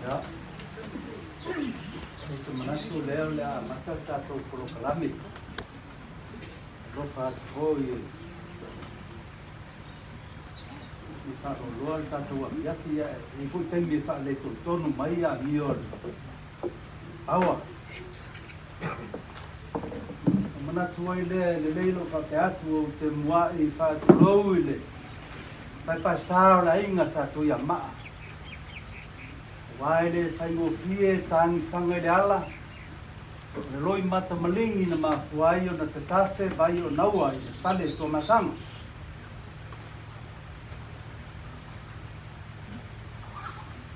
Ia. Ou te manatu o lea o le a amata le tatou polokalame. Alofa atu foi e i faaloaloa le tatou afiafi, ae i ai foi taimi e faaletolutonu mai amio a le aoa. Ona manatu ai lea e lelei lou faapea atu ou te mua'i faatulou i le paepaesa o le aiga sa Tuiamaa. Aua e le faigofie tagisaga i le ala, o le loimata maligi na mafua ai ona tatafe vai o naua i le fale Tuamasaga.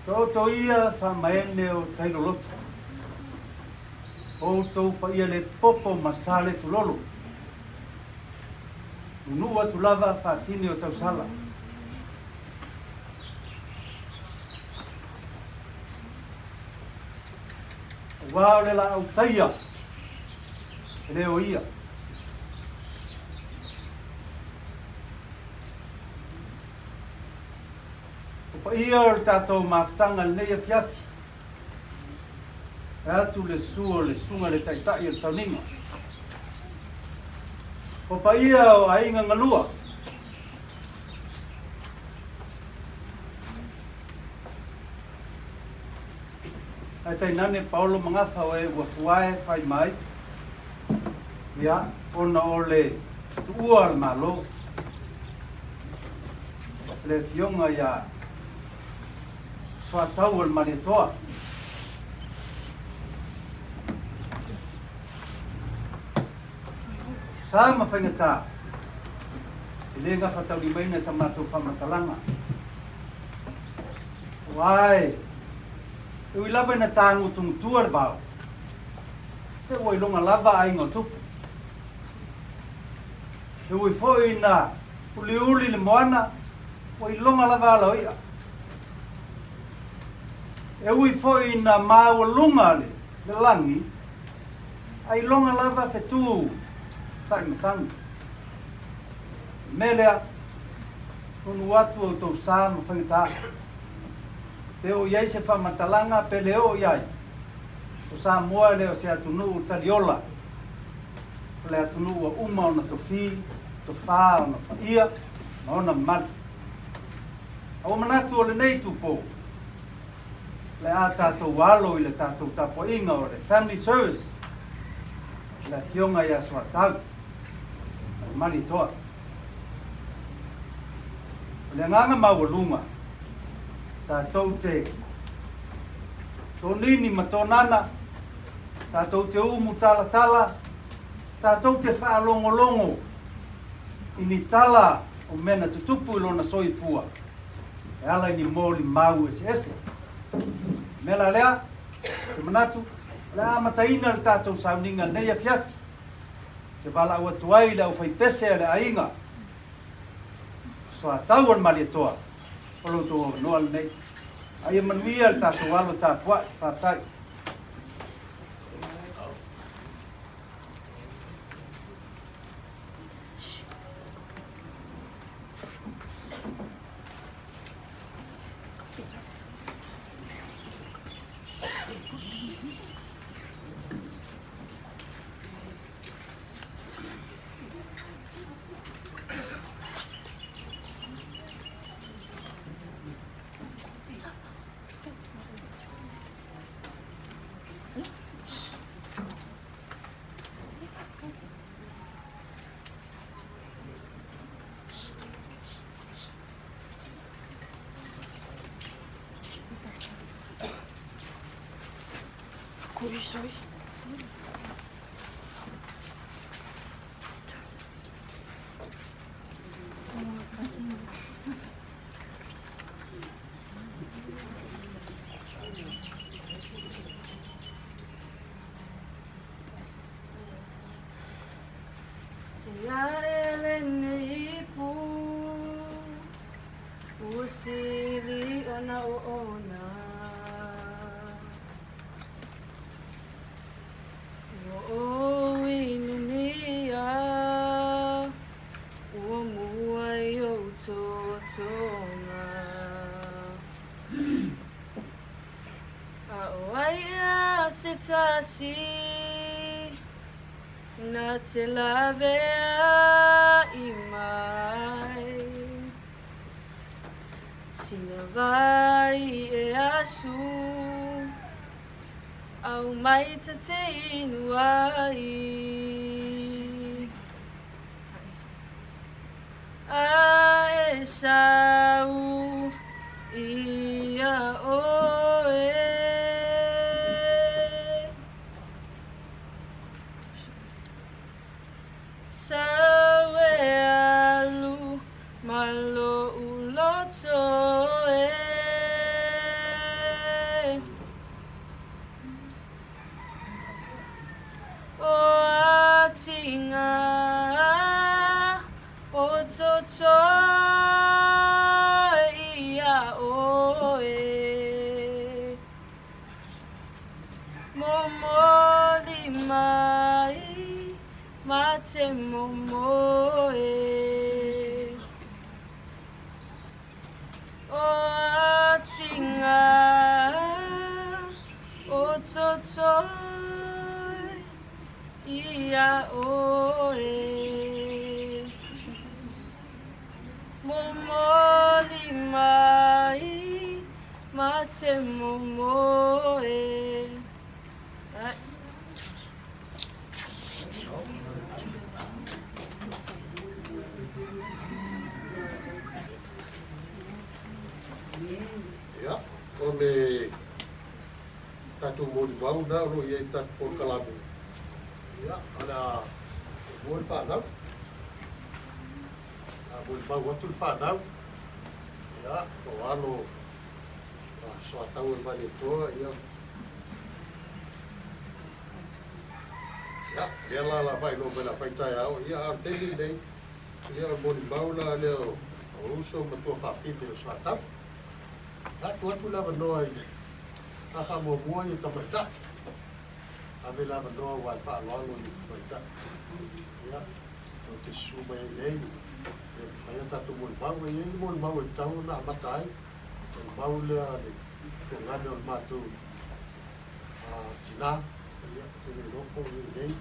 Taoto ia faamaene o Tailoloto, outou paia le popo ma Saletulolo, nunuu atu lava faatini o tausala. Aua o le laau taia, e le o ia. O paia o le tatou mafutaga i lenei afiafi, e atu le suo o le Susuga i le Taitai o le Sauniga. O paia o aiga galua, ae tainane Paolo Magafa o e ua fuae fai mai, ia, ona o le tuua o le Malo, le Afioga ia Soatau o le Malietoa. Sa ma faigata, e le gafataulimaina sa matou faamatalaga. Uae, e ui lava ina tagutugutua le vao, se ua iloga lava aiga o tupu. E ui foi ina uliuli le moana, ua iloga lava ala o i'a. E ui foi ina maualuga le lagi, a iloga lava fetu faa'imatagi. O le mea lea, nunu atu outou sa ma faigata. Pe oo i ai se faamatalaga pe le oo i ai, o Samoa e le o se atunuu taliola. O le atunuu ua uma ona tofi, tofā ona paia ma ona mamalu. A ua manatu o lenei itupo, o le a tatou alo i le tatou tapuaiga o le Family Service o le Afioga ia Soatau ma le Malietoa. O le agaga maualuga, tatou te tonini ma tonana, tatou te umu talatala, tatou te faalogologo i ni tala o mea na tutupu i lona soifua e ala i ni molimau eseese. O le mea la lea, ou te manatu, o le a amataina le tatou sauniga i lenei afiafi, ou te valaau atu ai i le aufaipese a le aiga Soatau o le Malietoa, o lo outou avanoa lenei. A ia manuia le tatou alo tapuai. Faafetai. Ia, o le tatou molimau lena o lo o i ai i le tatou polokalame. Ia, o le a mua le fanau. A molimau atu le fanau, ia, o alo a Soatau o le Malietoa, ia, ia, lea la la faailoa mai la faitaeao, ia, a o le taimi lenei, Ia, o le molimau la lea o uso ma tuafafine o Soatau. Ia, tuu atu le avanoa i le a faamuamua i tamaitai. Ave le avanoa aua e faaaloalo i tamaitai. Ia, tou te susu mai ai nei, ia fai a tatou molimau. E i ai le molimau e tatau ona amata ai. Molimau lea a le tuagane o le matou tinā. Ia, ou te le iloa po o i ai nei.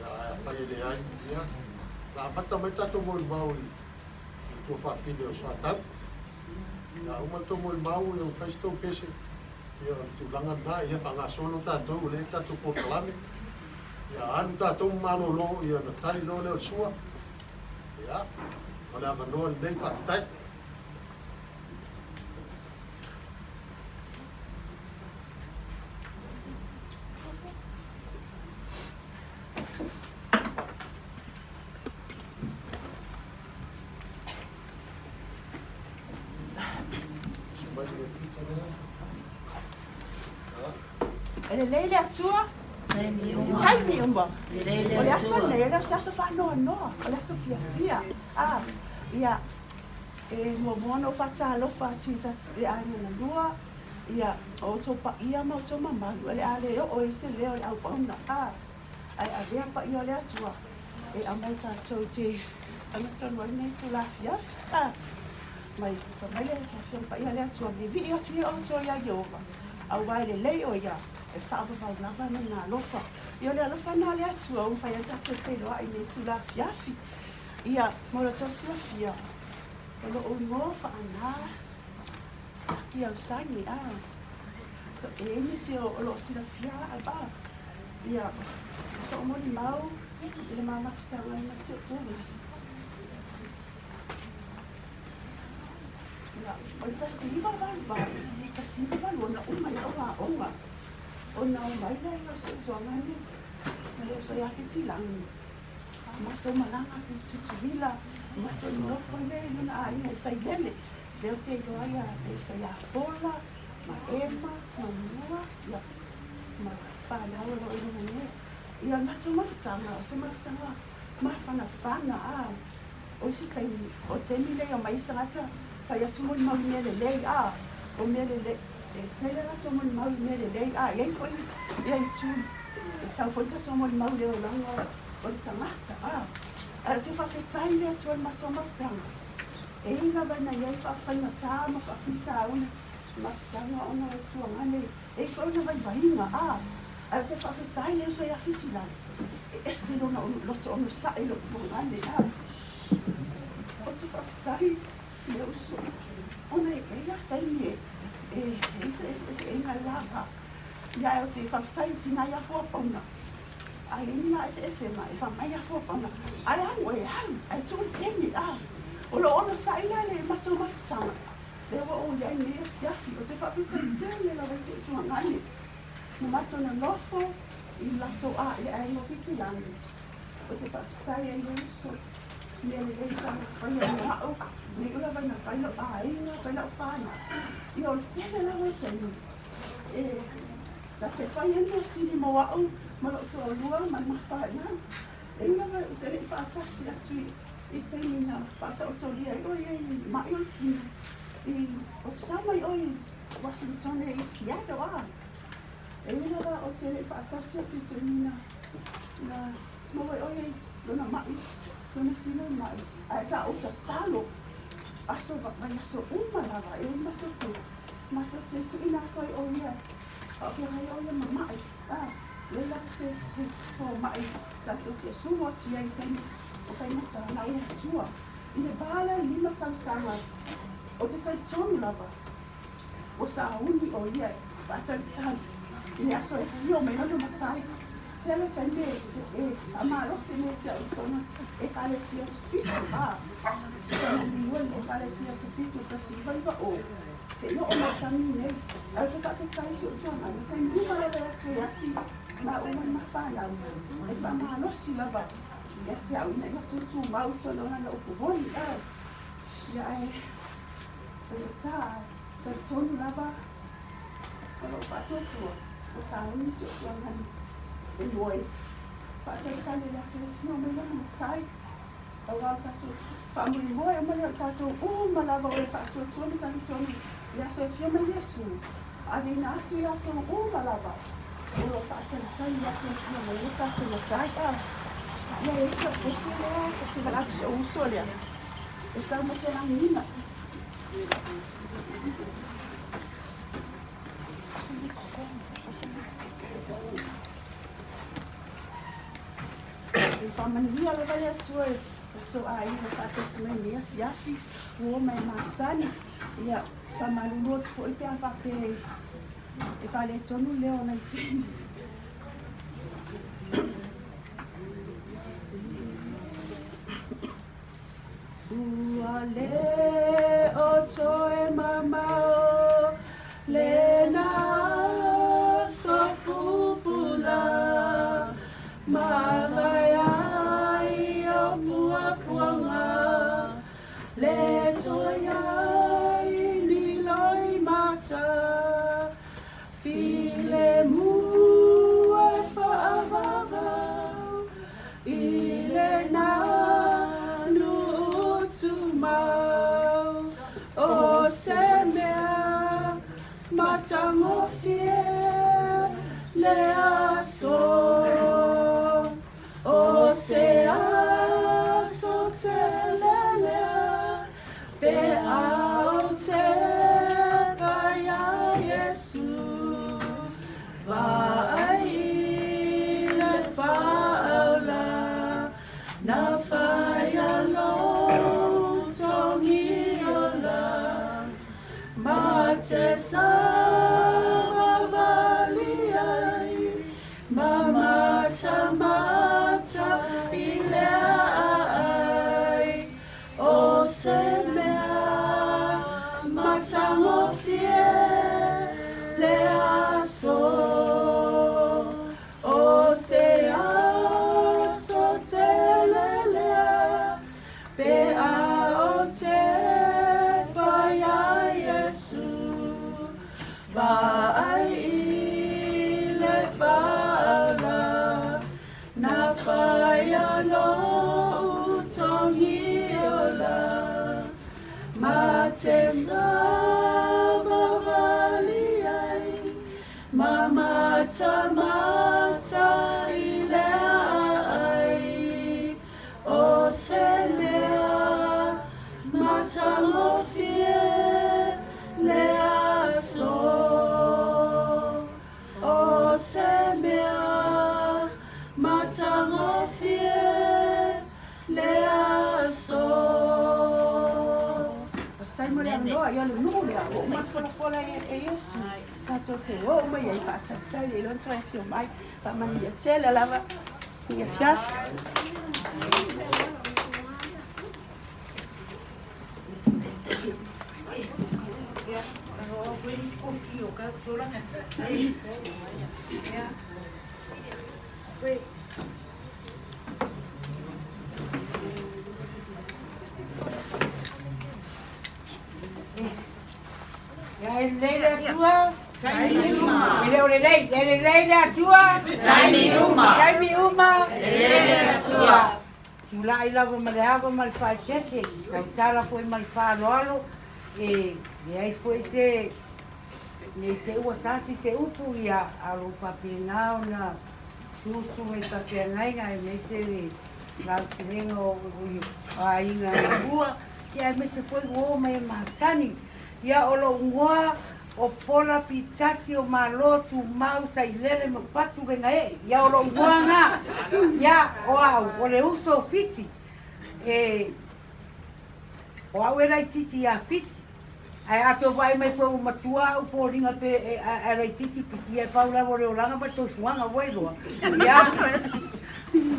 Ia, ae afai e leai, ia, na amata mai tatou molimau i le tuafafine o Soatau. Ia, uma le tou molimau, ia ua fai se tou pese. Ia, o le tulaga lena, ia faagasolo tatou, o lea e i ai tatou polokalame. Ia, alu tatou ma malolo, ia ona tali loa lea o le sua. Ia, o le avanoa lenei, faafetai. E lelei le Atua i taimi uma. O le aso nei, e le o se aso faanoanoa, o le aso fiafia. A, ia, e muamua ona ou faatalofa atu i le aiga na lua, ia, o outou paia ma outou mamalu, o le a le oo i se leo o le auauna, a, ae avea paia o le Atua e aumai tatou te agatonu ai lenei itula afiafi. A, mai, fai mai le Afioga Paia a le Atua, vivii atu ia outou iā Ieova, auā e lelei ʻo ia, e faavavau lava lona alofa. Ia o le alofa lena o le Atua ua mafai ai tatou feiloai i lenei itula afiafi. Ia, mo lo outou silafia, o loʻu igoa faana Siaki Ausani, a, e i ai nisi o loo silafia aʻu, a, ia, soʻu molimau i le ma mafutaga i ma si ou turisi. Ia, o le 1988, 1982 na uma ai lau aoga, ona o mai lea o si ou tuagane ma le uso ia Fitilangi. Matou malaga atu i Tutuila, matou nonofo ai lea i lona aiga i Sailele. Lea ou te iloa ai le uso ia Paula, ma Emma, ma Mua, ia, ma fanau o lo o i luga nei. Ia, matou mafutaga, o se mafutaga mafanafana, a. O isi taimi, o taimi nei omai isi tagata fai atu molimau i mea lelei, a, o mea lelei, e tele latou molimau i mea lelei, a i ai foi ia itu e tatau foi ona tatou molimau i le olaga o le tagata, a. Ae ou te faafetai i le Atua i le matou mafutaga, e ui lava ina i ai faafaigata ma faafitauli mafutaga ona o le tuaga nei, e i ai foi ona vaivaiga, a. Ae ou te faafetai i le uso ia Fitilalo, e ese lona loto onosai i lou tuagane, a. Ou te faafetai i le uso, ona e i ai lava taimi e i ai foi eseeseaiga i le la va. Ia ae ou te faafetai i tina ia Fuapauna, a i ai ni la eseesega, e fai mai ia Fuapauna, Ae alu e alu, ae tuu le taimi, a. O lou onosai la i le matou mafutaga, lea ua ou i ai nei afiafi, ou te faafetai tele lava i si ou tuagane. Na matou nonofo i latou le aiga o Fitilagi. Ou te faafetai ai i le uso i mea lelei sa na faia mo a'u, na iu lava ina fai lou aiga, fai lau fanau. Ia o le tele lava o taimi e na te fai ai mea sili mo a'u ma lou toalua ma le ma fanau. E ui lava ou te le i faatasi atu i taimi na faataotolia ai oe i maʻi o le tino, i ou te sau mai oe i Washington i Seattle, a e ui lava ou te le i faatasi atu i taimi na na maua ai oe i lona maʻi, lona tino maʻi, ae sa ou tatalo aso vaiaso uma lava e matou te matou te tuuina atu ai ʻo ia a o feagai ʻo ia ma maʻi, a leai lava se se fomai tatou te sulu atu i ai i taimi o faigata na o le Atua. I le va lea e 5 tausaga ou te talitonu lava ua sauni ʻo ia e faatalitali i le aso e afio mai lona matai. Tele taimi e faamalosi nei te au i tona Ekalesia Aso Fitu, a sa maliu ai le Ekalesia Aso Fitu 1990 seia oo mai tagi nei. Ae ou te faafetai i si ou tuanai, o taimi uma lava e atu ai asi ma uma ma fanau e faamalosi lava ia te au ina ia tutumau tonu lana upu moni, a ia ae faigata talitonu lava o lou faatuatua ua sauni si ou tuagani e moe faatalitali i le aso e afio mai lona matai. Auā o tatou faamoemoe uma lea o tatou uma lava o e faatuatua ma talitonu i aso e afio mai Iesu, aveina atu i latou uma lava o lo o faatalitali i aso e afio mai ai o tatou matai. A ia e ese ese lea ou te valaau atu si ou uso lea e sau ma te lagiina. E faamanuia lava le Atua i latou aiga faatasi mai nei afiafi, ua omai masani. Ia, faamalulu atu foi pe a faapea e faaletonu le leo o Laitini. Ua le o toe mamao lena aso pupula, Mavae ai o puapuaga, Le toe ai ni loimata, Filemu e faavavau i le nanu tumau, O se mea matagofie le aso, O se aso tele lea Pe a ou te pai iā Iesu, Vaai i le faaula, Na fai a lou togi ola, Ma te savavali ai, Ma matamata i le aai, O se mea matagofie le aso, O se aso tele lea, Pe a ou te pai iā Iesu, Vaai i le faaula, Na fai a lou togi ola, Ma te savavali ai, Ma matamata i le aai, O se mea matagofie le aso. O se mea matagofie le aso. Faafetai mo le avanoa, ia le nuu lea, ua uma ona folafola e Iesu, tatou te o uma i ai faatalitali le iloa na toe afio mai. Faamanuia tele lava i afiafi. Ia e lelei le Atua. Taimi uma. E le o lelei, e lelei le Atua. Taimi uma. Taimi uma. E lelei le Atua. Tulai lava ma le ava ma le faaeteete, tautala foi ma le faaaloalo, e leai foi se ne i te i ua sasi se upu, ia, a o lo o faapena ona susu mai faafeagaiga aemaise le lautelega o aiga e lua, ia aemaise foi uo mai e masani. Ia, o lou igoa o Pola Pitasi o Malo Tumau Sailele ma Patu Vegaee. Ia o lou igoa na. Ia o au o le uso o Fiti. E o au e laititi ia Fiti. Ae a tou vaai mai foi ua matua au foliga pe e a laititi Fiti ia e pau lava o le olaga ma le soifuaga ua iloa. Ia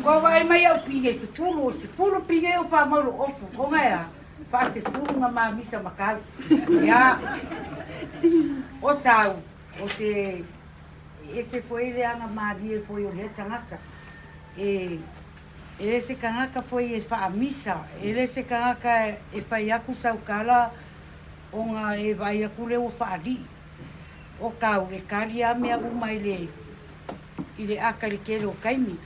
kua vaai mai au pige 10, o 10 pige o faamau lo ofu. Ona e a? Faasefulu nga mamisa ma kau. Ia, o tau, o se ese foi le aga malie foi o lea tagata. E, e le se tagata foi e faamisa, e le se tagata e fai atu saukala ona e vaai atu lea ua faalii. O tau, e kali lava mea uma i le, i le aka i le tele o taimi.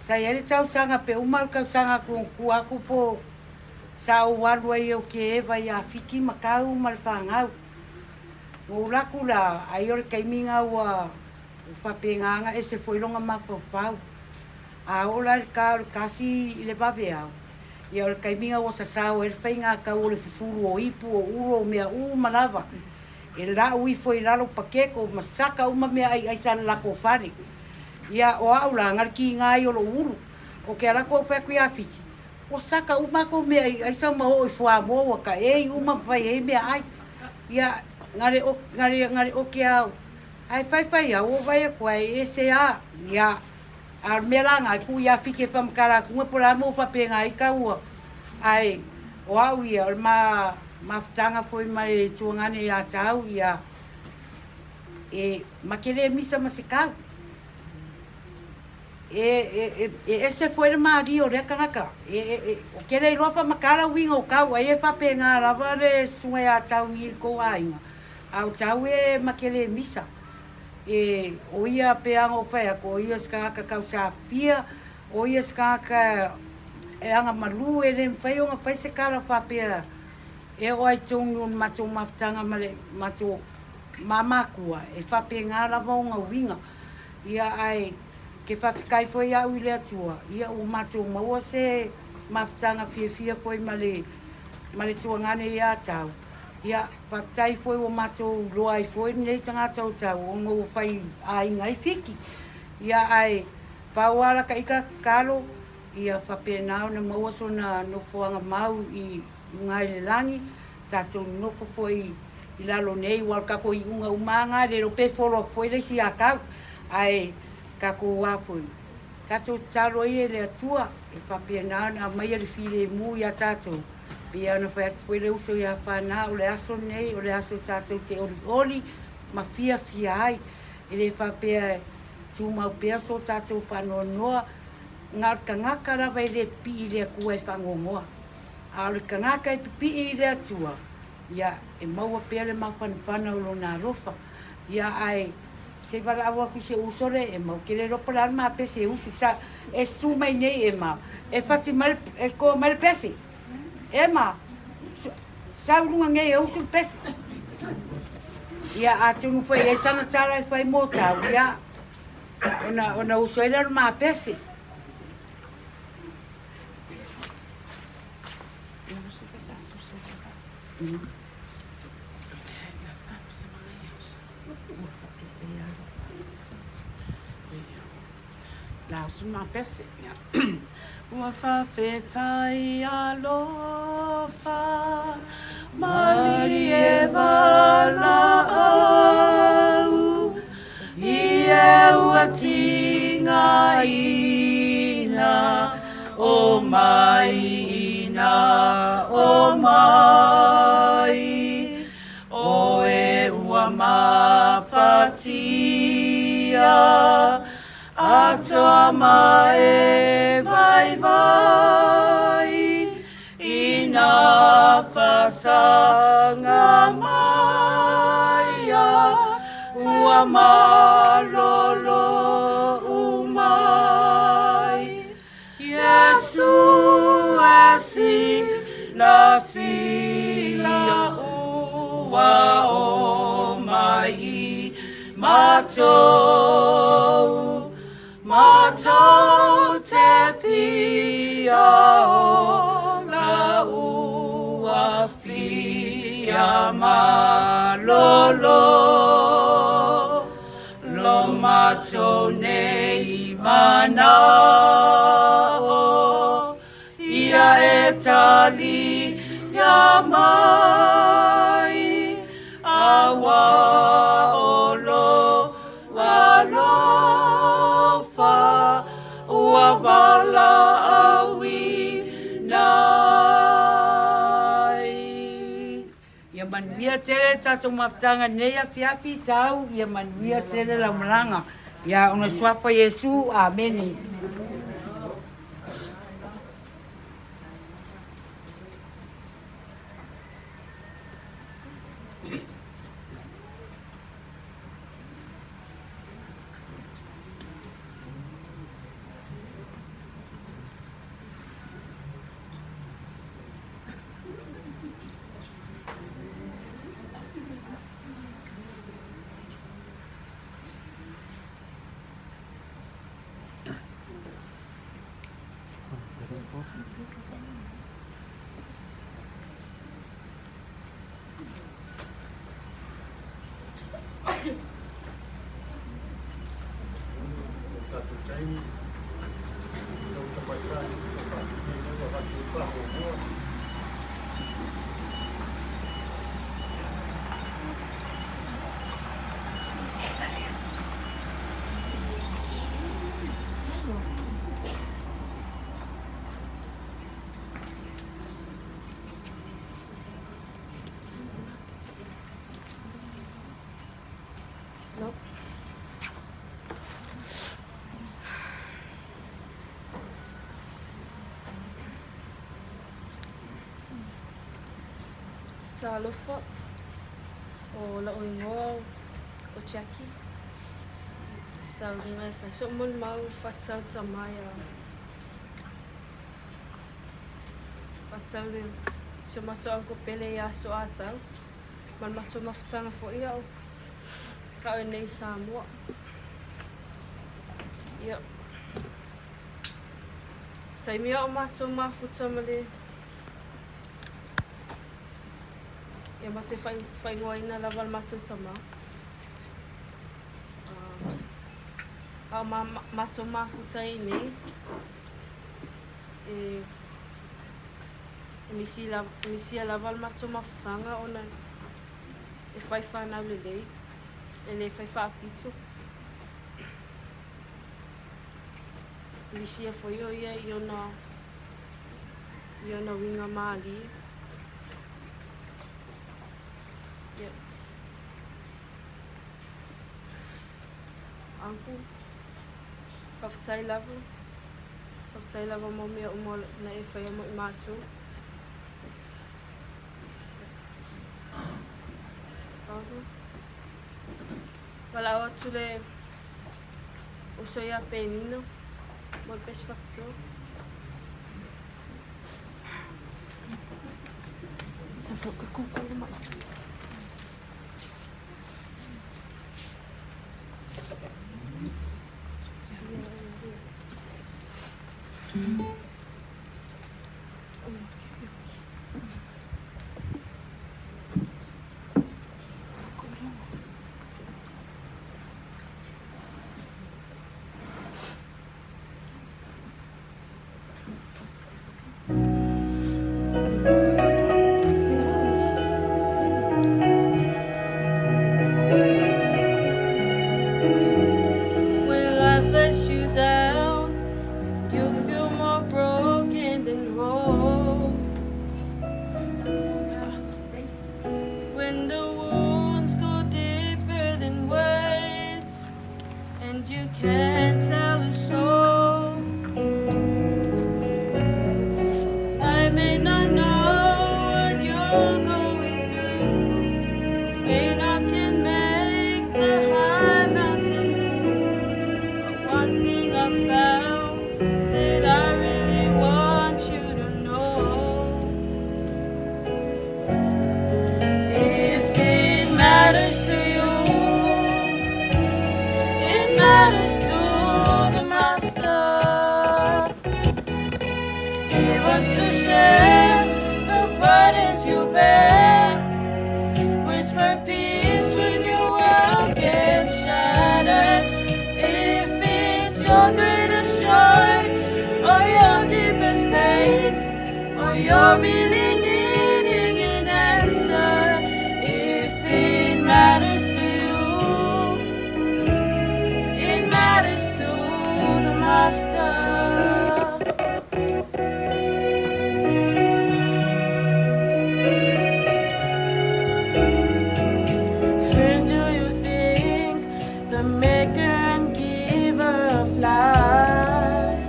Sa i ai le tausaga pe uma le tausaga kuakutua atu po sa ou alu ai o Kieva ia Fiti ma Kau ma le fanau. Ua ou alu atu la, ai o le taimi na ua faapena ona ese foi lona mafaufau. A oo la i le ta o le 1 i le vaveao, ia o le taimi na ua sasao ai le faigatau o le fufulu o ipu, o ulo, o mea uma lava. E lau ifo i lalo paketo ma saka uma mea aiai sa le latou fale. Ia, o au la, na le kiga ai o lou ulu. Ou te alu atu ou fai atu ia Fiti, Ua saka uma a kou mea aiai sa ma oo i fuamoa ua taei uma ma fai ai meaai. Ia, na le na le na le oke au. Ae faifai au, ua vaai atu ai, e ese a. Ia, a o le mea la na, e tuu ia Fiti e faamatala atu po o le a le mea ua faapena ai taua. Ae, o au ia, o le ma mafutaga foi ma le tuagane ia tau, ia, e ma te le misa ma se kau. E ese foi le malie o lea tagata. Ou te le iloa faamatala uiga o tau, ai e faapena lava le susuga ia Tau i le tou aiga, a o Tau e ma te le misa. E, o ia pei lava ona ou fai atu, o ia o se tagata tausafia, o ia se tagata e agamalu, e le mafai ona fai se tala faapea e oo lava i totonu o le matou mafutaga ma le matou ma matua, e faapena lava ona uiga. Ia ae ke faafetai foi au i le Atua, ia ua matou maua se mafutaga fiafia foi ma le ma le tuagane ia Tau. Ia faafetai foi ua matou iloa ai foi lenei tagata o Tau ona ua fai aiga ai Fiti. Ia ae pau lava lata ita tatalo, ia faapena ona maua sona nofoaga mau i uga i le lagi, tatou nonofo foi i lalo nei, aua o le tatou iuga uma lava lena, le iloa pe follow atu foi le isi ia tau, ae tatou a foi, tatou tatalo ia i le Atua e faapena ona aumaia le filemu ia tatou, pei ona fai atu foi le uso ia Fana, o le aso lenei o le aso tatou te olioli ma fiafia ai, e le faapea e tumau pea so tatou faanoanoa, na o le tagata lava e le pipii i le Atua e faanoanoa. A o le tagata e pipii i le Atua, ia, e maua pea le mafanafana o Lona alofa. Ia, ae se i valaau atu i si ou uso lea, Ema, ou te le iloa po o le a le ma pese e usu. Sa, e susu mai nei, Ema, e fati mai, e toa mai le pese. Ema, sau i luga nei e usu le pese. Ia, atonu foi e i ai sana tala e fai mo tau, ia, ona, ona usu ai lea o le ma pese. Ua faafetai alofa malie valaau i e ua tigaina o mai ina o mai o e ua mafatia atoa ma e vaivai ina fasaga maia ua malolo umai. Iesu e silasila ua o mai i matou, matou te fia ola ua fia malolo. Lo matou nei mana'o, ia e tali ia mai, aua o lo alofa ua valaauina ai. Ia manuia tele le tatou mafutaga i lenei afiafi tau, ia manuia tele lau malaga. Ia ona suafa Iesu, Amene. O tatou taimi, lau tamaitai tuafafine lea ua avatu ai le faamuamua. Talofa, o la'u igoa o Jackie. Sa uiga e fai so'u molimau i le faatatau tama ia faatatau le si o matou uncle pele ia Soatau ma le matou mafutaga foi a'u a'u i nei i Samoa. Ia taimi a'u matou mafuta ma le Ia matou faaigoaina lava le matou tama. A o matou mafuta i inei, e misia lava le matou mafutaga ona e fai fanau lelei, e le fai faapito. E misia foi o ia i ona uiga malie. Ia. Uncle, faafetai lava. Faafetai lava mo mea uma na e faia mo i matou. Father, valaau atu le uso ia Penina mo le pesi faapitoa. When life lets you down, you feel more broken than whole. When the wounds go deeper than words, and you can't tell a soul. I may not know what you're going through, may not can make the high mountain move. But one thing I found that I really want you to know. If it matters to you, it matters to the Master. He wants to share the burdens you bear. Whisper peace when your world gets shattered. If it's your greatest joy or your deepest pain, or you're really needing an answer, if it matters to you, it matters to the Master. Friend, do you think the maker and giver of life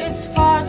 is far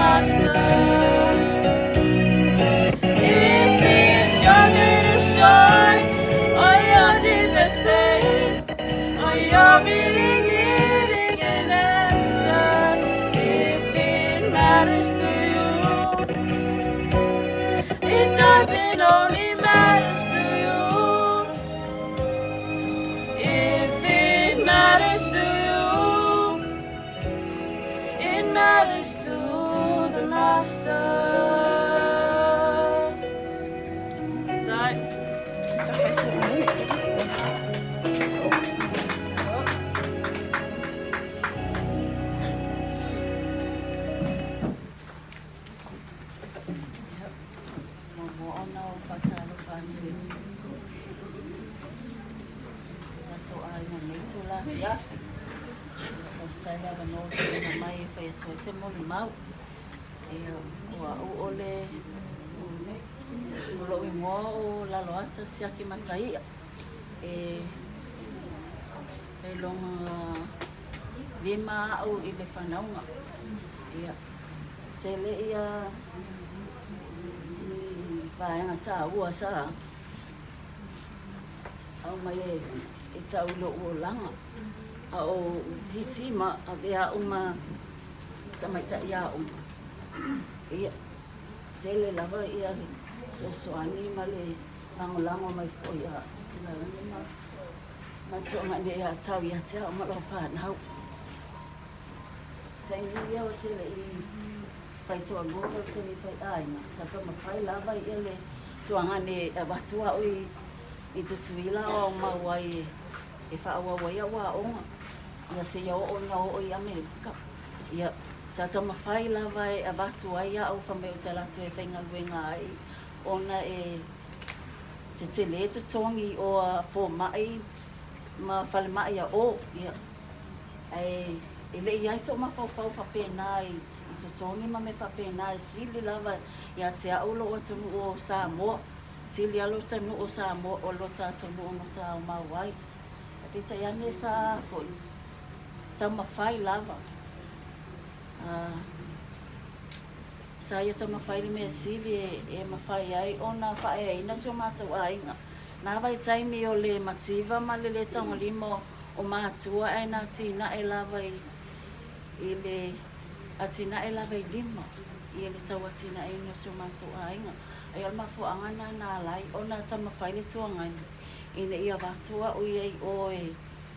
Master. If it's your greatest joy or your deepest pain, or you're really needing an answer, if it matters to you, it doesn't only matter to you. If it matters to you, it matters to the Master. Tai. Muamua ona ou faatalofa atu i lo tatou aiga i lenei itula afiafi. Faafetai le avanoa ua tuuina mai e fai atu ai se molimau. Ia, o au o le o lou igoa o Laloata Siaki Mataia. E e lona lima au i le fanauga. Ia, tele ia ni vaega taua sa aumai e tau i lou olaga. A o itiiti ma avea au ma tamaitai aoga, ia, tele lava ia fesoasoani ma le lagolago mai foi a Silalani ma ma Tuagane ia tau ia te au ma lau fanau. Taimi ia ou te le i fai toalua ou te le i fai aiga, sa taumafai lava ia le Tuagane e avatu au i i Tutuila o aumau ai e faaauau ai au aoga, ia seia oo ina oo i Amerika. Ia, sa taumafai lava e avatu ai au fai mai ou te ala atu e faigaluega ai ona e tetele totogi o a fomai ma falemai a o, ia, ae e le i i ai so'u mafaufau faapena i totogi ma mea faapena, e sili lava ia te au lou atunuu o Samoa, sili lava lou atunuu o Samoa o lo ta atunuu na ta aumau ai. Ae peitai ane sa foi taumafai lava, a. Sa ia taumafai le mea sili e mafai ai ona faaeaina si o matou aiga. Na vaitaimi o le mativa ma le lē taugalima o matua ae na atinae lava i i le atinae lava i lima ia le tau atinaeina o si o matou aiga. Ae o le mafuaaga na na ala ai ona taumafai le tuagani ina ia avatu au ia i o e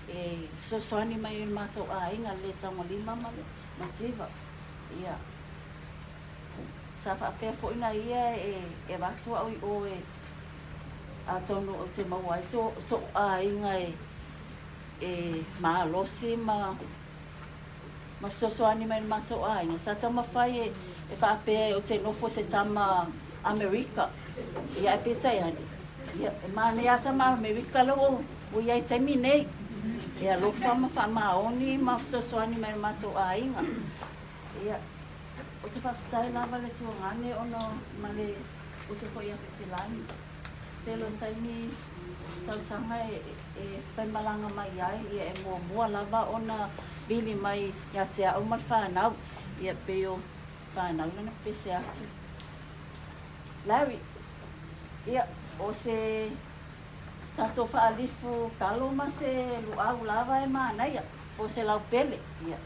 e fesoasoani mai ai i le matou aiga le lē taugalima ma le mativa. Ia. Sa faapea foi na ia e avatu au i o e atonu ou te maua ai so'u aiga e malosi ma fesoasoani mai i le matou aiga. Sa taumafai e faapea ou te nofo i se tama Amerika, ia ae peitai ane, ia e manaia lava tama Amerika lea ua i ai i taimi nei, e alofa ma faamaoni ma fesoasoani mai i le matou aiga. Ia, ou te faafetai lava le tuagane ona ma le uso foi ia Fesilani. Tele o taimi tausaga e faimalaga mai ai, ia e muamua lava ona vili mai ia te au ma le fanau. Ia pei o fanau lana pese atu. Larry, ia, o se tatou faalifu talo ma se luau lava e manaia, po o se laupele. Ia.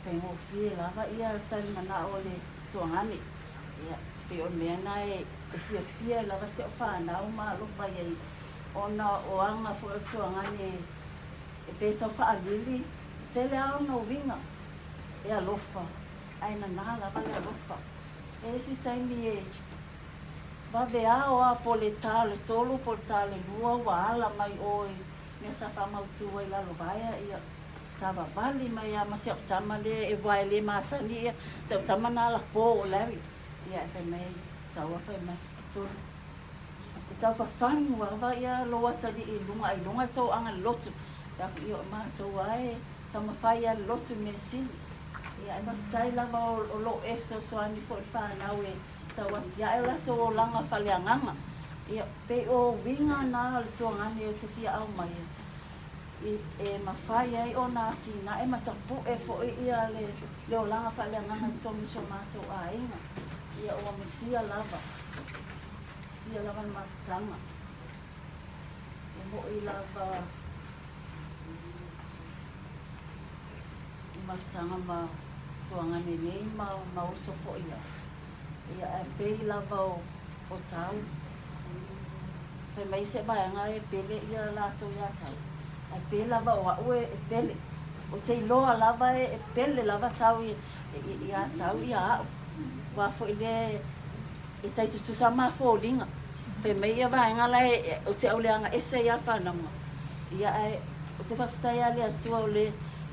Faigofie lava ia tali manao o le tuagane. Ia, pei o le mea na e fiafia ai lava si au fanau ma alofa i ai, ona o aga foi o le tuagane e pei e tau faalili, tele lava ona uiga e alofa, ae nana lava le alofa. E isi taimi e vave ao a po o le ta o le tolu po o le ta o le lua ua ala mai o i mea sa faamautu ai i Lalovaea, ia, Savavali mai a ma si au tama lea e wae le masani ia si au tama na lapo o Larry ia e fai mai sau a fai mai sole e tau fafanu lava ia lou atalii i luga ai luga e tou aga le lotu fai atu ia o matou a e taumafai a le lotu i mea sili ia ae faafetai lava o loo e fesoasoani foi le fanau e tau atiae o latou olaga faaleagaga ia pei o uiga na o le tuagane ou te fia aumai. E mafai ai ona atinae ma tapu'e fo'i ia le olaga faaleagaga i totonu o si o matou aiga. Ia ua misia lava, misia lava le mafutaga. E mo'i lava i mafutaga ma tuagane nei ma uso fo'i ia. Ia ae pei lava o tau. Fai mai se vaega e pele ia latou ia tau. Ae pei lava o a'u e pele. Ou te iloa lava e pele lava tau ia tau ia a'u. Aua foi lea e tai tutusa ma foliga. Fai mai ia vaega la e ou te auleaga ese ai a fanauga. Ia ae ou te faafetai lava i le Atua o le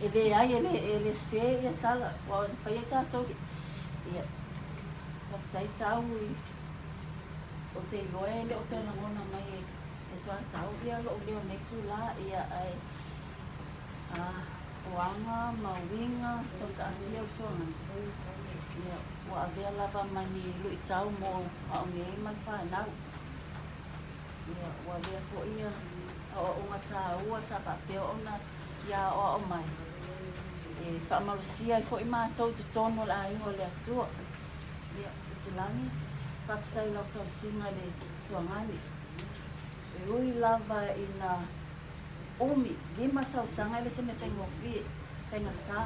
e leai e le sē ia tala aua na fai ai tatou. Ia faafetai tau i ou te iloa e le o toe lagona mai e soatau ia lo'u leo nei itulā ia ae a o aga ma uiga tausaafia o le tuagana ia ua avea lava ma ni luitau mo a'u nei ma le fanau. Ia ua avea foi ia aoaoga tāua sa faapea ona ia aoao mai e faamalosia ai foi matou i totonu o le aiga o le Atua. Ia, i te lagi, faafetai i lau tausiga i le tuagane. E ui lava ina umi, 5 tausaga e le o se mea faigofie, faigata.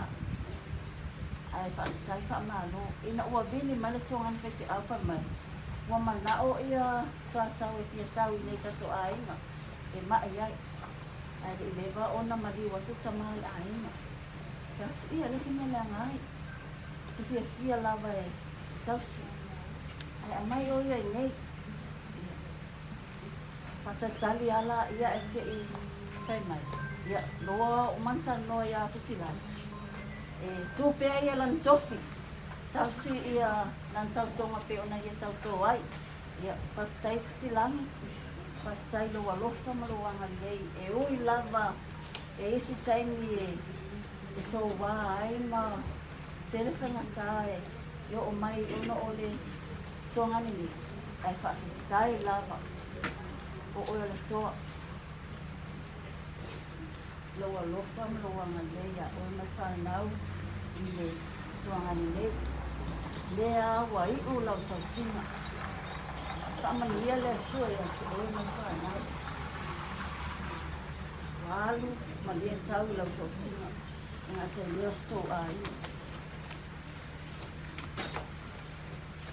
Ae faafetai faamalo. Ina ua vili mai le tuagane faifeau fai mai, ua manao ia soatau e fia sau i nei tatou aiga e ma'i ai. Ae le i leva ona maliu atu le tama o le aiga. Fai atu, ia, e le o se mea leaga ai. Ou te fiafia lava e tausi. Ae aumai ʻoe ia i nei. Ia. Faatalitali lava laia ae te i fai mai. Ia, loa uma ona talanoa iā Fesilai, e tū pea ia lana tofi, tausi ia lana tautoga pei ona ia tautō ai. Ia, faafetai Fetilagi, faafetai i lou alofa ma lou agalelei. E ui lava e isi taimi e soua ai ma tele faigata e oo mai ona o le tuagane nei, ae faafetai lava o oe o le toa. Lou alofa ma lou agalelei iā oe ma le fanau i le tuagane nei. Lea ua iu lau tausiga. Faamanuia le Atua ia te oe ma le fanau. Ua alu malie tau i lau tausiga e gata i lea o se tou aiga.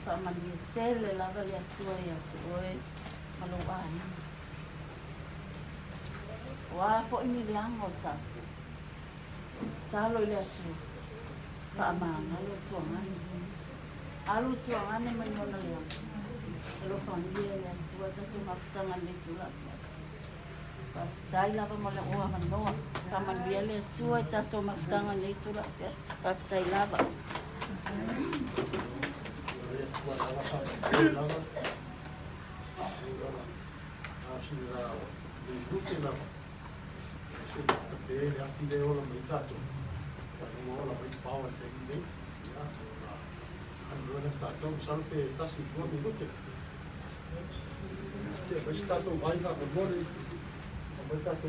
Faamanuia tele lava le Atua ia te oe ma lou aiga. O a foi ni leaga o tau. Talo i le Atua. Faamagalo le tuagane. Alu le tuagane mai ona leaga. Alofagia e le Atua tatou mafutaga i lenei itula afiafi. Faafetai lava mo lou avanoa. Faamanuia le Atua i tatou mafutaga i lenei itula afiafi. Faafetai lava.